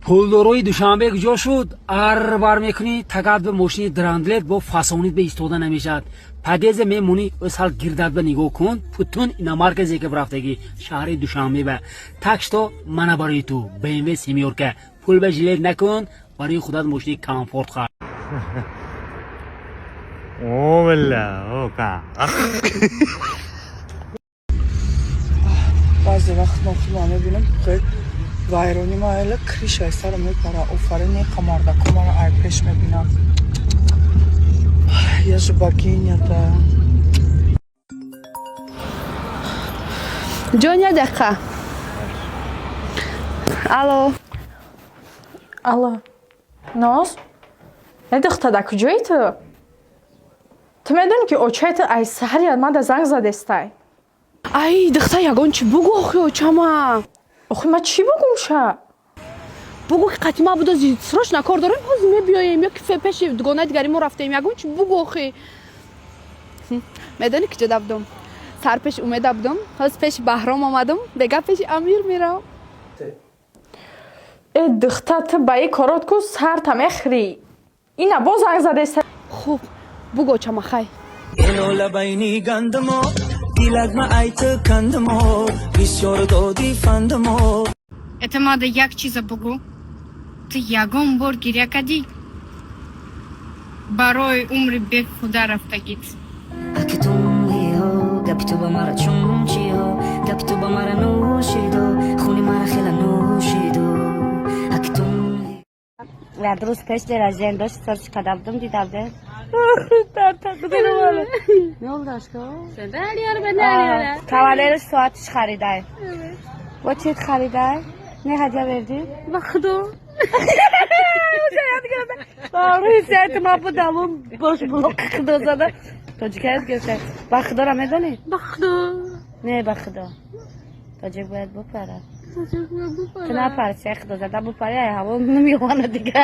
Пулдорои Душанбе куҷо шуд? Ар бар мекунӣ, тагат ба мошини дрендлер бо фасонид ба истода намешавад. Падезе мемонӣ, сал гирдат ба нигоҳ кун, путун иномарка зека рафтагӣ шаҳри Душанбе ба. Так что мана барои ту БМВ семёрка. Пул ба жалеть накун, барои худат мошини комфорт хар. О, бля, о, Баъзе вақт нохудма мебинам, хел вайрони ма эла крышаи сарам мепара. Офарин, қамардако мара ай пеш мебинам. Я же богиня, да. Ҷон, як дақиқа. Алло. Алло, Ноз, е, духта, да куҷои ту? Ту медонӣ, ки очаи ту ай саҳари мада занг задестай? Ай, духта, ягон чӣ бугӯ охи очама. Охи, ма чӣ бугум ша? Бугӯ, ки қатима буда, срочно кор дорем, ҳозир мебиёем, ё ки пеши дугонаи дигари мо рафтем, ягон чӣ бугӯ охи. Медонӣ, ки ҷода будум? Сар пеши Умеда будум, ҳозир пеши Баҳром омадум, бега пеши Амир мерам. Э, духта, ту ба и корот ку сарта мехӯрӣ. Ина боз занг задестай. Хуб, бугӯ очама, хай. Лабайни гандамо дилаг ма айт кандамо бисёр доди фандамо. Это мада як чиза бугӯ. Ту ягон бор гиря кардӣ? Барои умри бехуда рафтагит. Аки тунгиҳо, гапи ту ба мара чун чиҳо, гапи ту ба мара нӯшидо, хуни мара хела нӯшидо, аки тунги. Як рӯз пеш день рождения дошт, сарч карда будам, дидавде. Кавалерш соатиш харидай. Бо чит харидай? Не ҳадя вердӣ? Ба худо. Рӯи сиҳати ма будам, бош блок худо зада. Тоҷикаят гирифта. Ба худора медонӣ? Ба худо. Не, ба худо. Тоҷик бояд бупарад. Ту напар, се худо зада бупари, ай ҳаво намеёвана дига.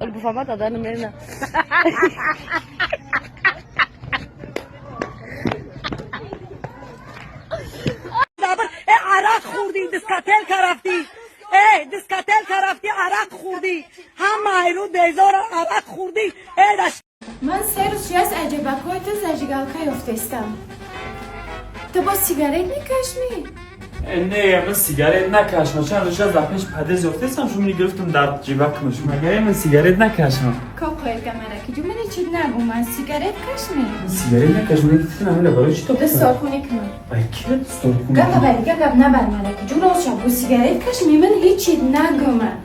Ол буфамад ада намена. Арақ хӯрдӣ, дискотека рафтӣ, э, дискотека рафтӣ, арақ хӯрдӣ, ҳама айру безора арақ хӯрдӣ, э. Ман 3 рӯз шияст аҷабакҳои ту зажигалка ёфтестам. Ту боз сигарет мекашмӣ? Не, ман сигарет накашмам. Чанд рӯз аз пеш падез ёфтесам, шумо гирифтам дар ҷибакам. Магар ман сигарет накашмам? Ко қоилга мараки ҷумани чид нагу, ман сигарет кашмӣ? Сигарет накашмам, намела барои чӣ? Дасторхунӣ кунам. Ай, ки дасторхунӣ? Гапа барига гап набар, мараки ҷу, рост шаб бу сигарет кашмӣ, ман ҳеҷ чид нагумам.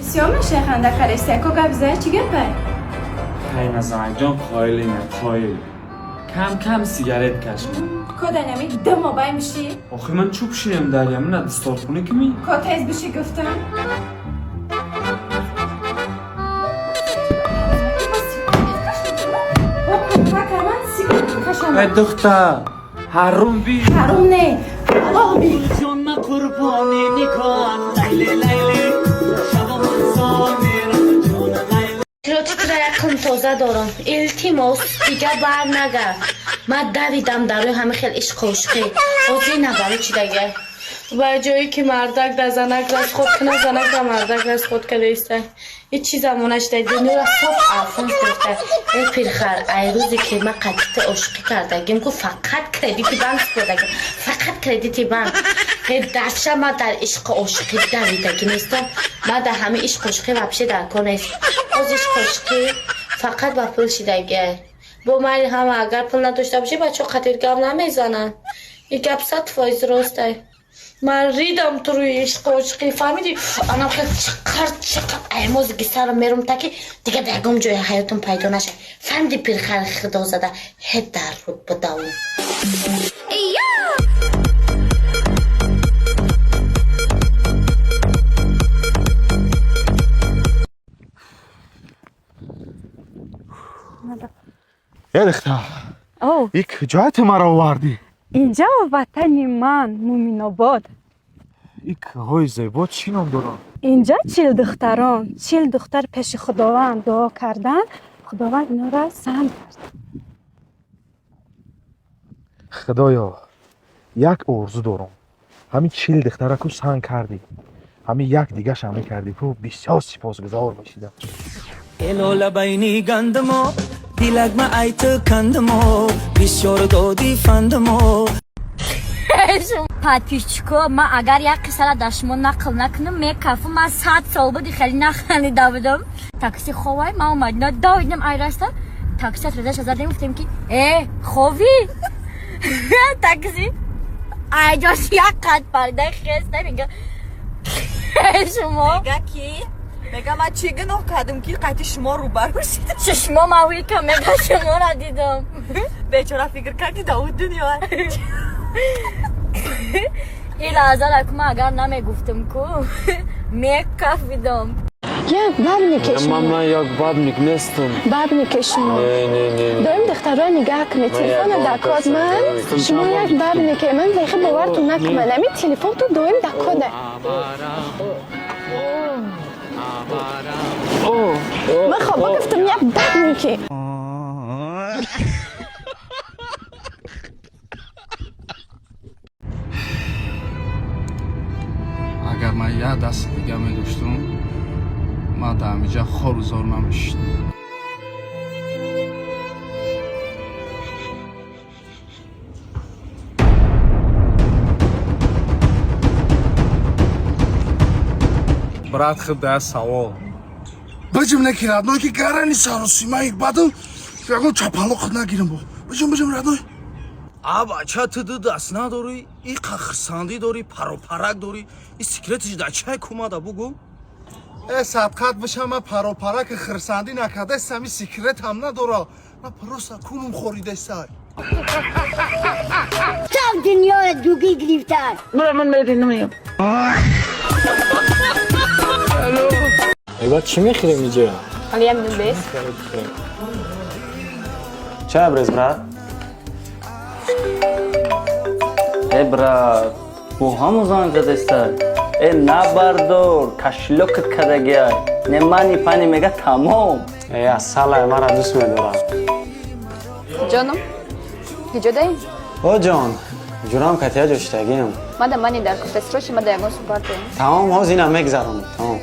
Сиёма шайханда кареста, ко гап зая, чӣ гапай? Қайназанҷон, қоилина, қоил. Кам кам сигарет кашмам. Ко данами ду мобай мишӣ? Охи, ман чӯб шинем дар ямина дасторхунӣ кими? Ко тез бишӣ гуфтам. Ай, духта, ҳаррум би. Ҳарум не, ҳалол би. Ҷонма қурбони никоҳ, лайли, лайли, шавон сон мерам, ҷона лайли. Тиротитра якум тоза дорам. Илтимос, дига бар нагард. Ман давидам дар рӯи ҳами хел ишқу ишқӣ. Ҳозир на барои чи дага? Ба ҷое ки мардак да занак расход кунад, занак да мардак расход карда иста. И чӣ замона шуда, дунёра соф Алфонс гирифта. Э, пирхар, ай рӯзе ки ман қатити ошиқӣ кардагим ку, фақат кредити банк супордагим. Фақат кредити банк. Э, дарша ман дар ишқу ошиқӣ давидагӣ нестам. Ман дар ҳамин ишқу ошиқӣ вообще дар кор нест. Ҳозир ишқу ошиқӣ фақат ба пул шидагиай. Бо майли ҳама, агар пул надошта бошӣ, бачаҳо қатир гап намезананд. И гап 100% ростай. Ман ридам ту рӯи ишқу ошиқӣ, фаҳмидӣ? Анам хел чиқар чиқар аймозги сарам мерум, таки дига дар ягон ҷои ҳаётам пайдо нашад. Фаҳмидӣ, пирхари худозада, ҳе дар руд будаву. Е, духтар, и куҷое ту маро овардӣ? Инҷа ватани ман, Муминобод. И кӯҳҳои зебо чӣ ном доранд? Инҷа 40 духтарон, 40 духтар пеши Худованд дуо карданд, Худованд инора санг кард. Худоё, як орзу дорам. Ҳамин 40 духтараку санг кардӣ. Ҳамин як дигаша мекардӣ ку, бисёр сипосгузор мешидам. Элола байни гандамо, дилакма айту кандамо, бисёр доди фандамо. Подписчико, ман агар як қиссара дар шумо нақл накунам, мекафам. Ман 100 сол буди хеле наханида будам. Такси ховай, ман омадина давидам, айраста такси атразаша задем, гуфтем ки э хови такси айҷош як қад парида хеста, мега шумо мега ки мега ман чӣ гуноҳ кардам, ки қайти шумо рӯбарӯ шидам? Чашмо мавика, мега шуморо дидам. Бечора фикр кард, ки давуд дунё. Ин лаҳзара ку ман агар намегуфтам ку, мекафидам. Як бабнике шумо. Ман як бабник нестам. Бабнике шумо. Не, не, не. Доим духтарро нигаҳ кунед. Телефонам дар код ман. Шумо як бабнике. Ман вехи бовартон накунам. Ами телефон ту доим дар кода. Ман хоб гуфтам, як бабнике. Агар ман як дасти дига медоштум, ман дар ҳамиҷа хору зор намешидам. Брат, хуб, да савол. Биҷим неки, родной, ки гарани саросимаи бадам ягон чапалоқ нагирам бо. Биҷим, биҷим, родной. А бача, ту ду даст надорӣ, иқа хирсандӣ дорӣ, паропарак дорӣ, и секретиш дар чай кумада, бугӯ. Э, садқат бишам, ман паропараки хирсандӣ накардастам, и секретам надора. Ман просто кунум хоридастай. Там дунёро дугӣ гирифтан. Ман мединам. Эба, чӣ мехӯрем иҷа? Алиям бес. Чай брез, брат. Э, брат, бо ҳамон занг задаста. Э, набардор, кошелёкат кадагиай. Не мани пани мега, тамом. Э, асалай, мара дӯст медорам. Ҷоном, киҷодаи? О ҷон, ҷурам катия ҷоштагиам. Мада мани дар куфта, срочно мада ягон супартем. Тамом, ҳоз инам мегзаронам, тамом.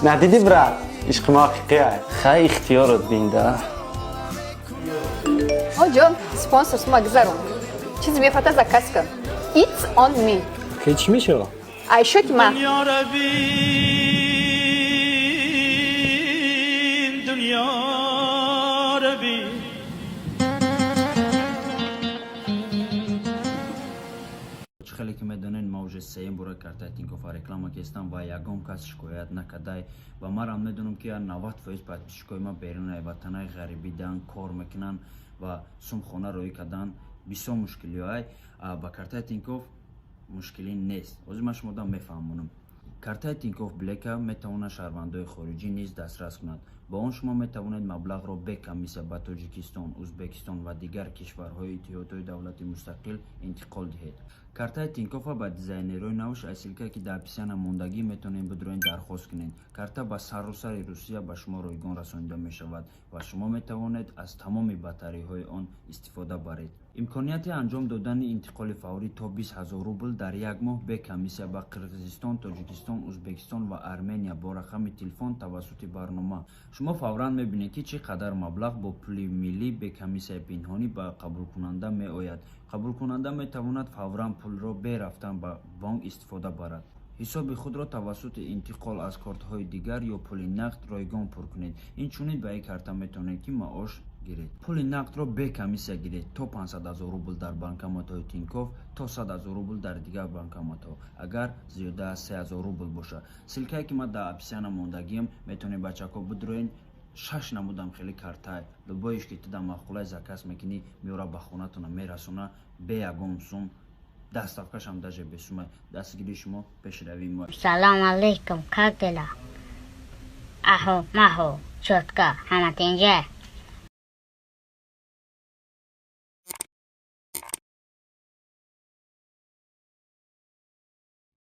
Надидӣ, брат, ишқи мо ҳақиқиай. Хай, ихтиёрот бинда. О ҷон, спонсор сума гузарон. Чизе мефата, заказ кун. It's on me. Ки чӣ мешава? Айшоки ма. Дунёро бин, дунёро бин. Чӣ хеле ки медонед, ма уже сеюм бора картаи Тинькоффа реклама кестам ва ягон кас шикоят накардай. Ва марам медонам, ки 90% подписчикои ма берунаи ватанаи ғарибидан кор мекунанд ва сумхона роҳӣ кардан бисёр мушкилиҳоай. Ба картаи Тинькофф мушкилӣ нест. Ҳозир ман шумода мефаҳмонам. Картаи Тинькофф Блека метавонад шаҳрвандои хориҷӣ низ дастрас кунад. Бо он шумо метавонед маблағро бе комиссия ба Тоҷикистон, Ӯзбекистон ва дигар кишварҳои Иттиҳодҳои давлати мустақил интиқол диҳед. Картаи Тинькоффа ба дизайнерҳои навш аз ссылкае, ки дар описания мондагӣ, метавонед бидроен, дархост кунед. Карта ба саросари Русия ба шумо ройгон расонида мешавад ва шумо метавонед аз тамоми бартариҳои он истифода баред. Имконияти анҷом додани интиқоли фаврӣ то 20 ҳазор рубл дар як моҳ бе комиссия ба Қирғизистон, Тоҷикистон, Ӯзбекистон ва Армения бо рақами телефон тавассути барнома. Шумо фавран мебинед, ки чӣ қадар маблағ бо пули миллӣ бе комиссияи пинҳонӣ ба қабулкунанда меояд. Қабулкунанда метавонад фавран пулро бе рафтан ба бонк истифода барад. Ҳисоби худро тавассути интиқол аз кортҳои дигар ё пули нақд ройгон пур кунед. Инчунин ба ин карта метавонед, ки маош гиред. Пули нақдро бе комиссия гиред то 500 ҳазор рубл дар банкоматҳои Тинькофф, то 100 ҳазор рубл дар дигар банкоматҳо, агар зиёда аз 3 ҳазор рубл бошад. Ссылкае, ки ман дар описания мондагиам, метавонед, бачако, бидроен. Шаш намудам хеле картай, любоиш ки ту дар маъқулай, заказ мекунӣ, меора, ба хонатона мерасона бе ягон сум, доставкашам даже бесумай. Дастгирии шумо пешравии мо. Салом алейкум, как дела? Ахо, махо, чётко, ҳама тинҷа.